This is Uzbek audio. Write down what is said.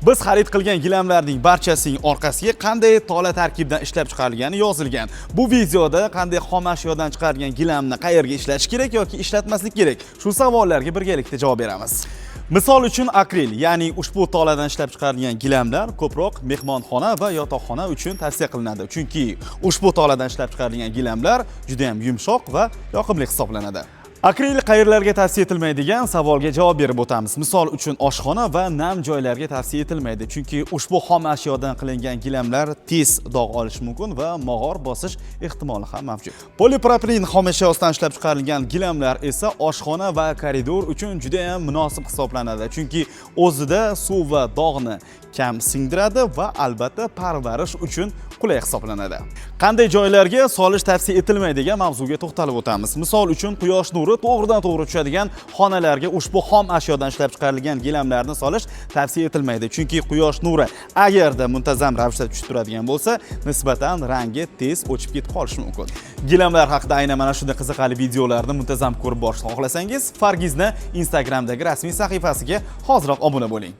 Biz xarid qilgan gilamlarning barchasining orqasiga qanday tola tarkibidan ishlab chiqarilgani yozilgan. Bu videoda qanday xom ashyodan chiqarilgan gilamni qayerga ishlatish kerak yoki ishlatmaslik kerak? Shu savollarga birgalikda javob beramiz. Misol uchun akril, ya'ni ushbu toladan ishlab chiqarilgan gilamlar ko'proq mehmonxona va yotoqxona uchun tavsiya qilinadi. Chunki ushbu toladan ishlab chiqarilgan gilamlar juda ham yumshoq va yoqimli hisoblanadi. Akril qayerlarga tavsiya etilmaydigan savolga javob berib o'tamiz. Misol uchun oshxona va nam joylarga tavsiya etilmaydi, chunki ushbu xom ashyodan qilingan gilamlar tez dog' olishi mumkin va mog'or bosish ehtimoli ham mavjud. Polipropilen xom ashyosidan ishlab chiqarilgan gilamlar esa oshxona va koridor uchun juda ham munosib hisoblanadi, chunki o'zida suv va dog'ni kam singdiradi va albatta parvarish uchun qulay hisoblanadi. Qanday joylarga solish tavsiya etilmaydigan mavzuga to'xtalib o'tamiz. Misol uchun quyosh nuri to'g'ridan to'g'ri tushadigan xonalarga ushbu xom ashyodan ishlab chiqarilgan gilamlarni solish tavsiya etilmaydi, chunki quyosh nuri agarda muntazam ravishda tushib turadigan bo'lsa, nisbatan rangi tez o'chib ketib qolishi mumkin. Gilamlar haqida aynan mana shunday qiziqarli videolarni muntazam ko'rib borishni xohlasangiz, Fargizni Instagramdagi rasmiy sahifasiga hoziroq obuna bo'ling.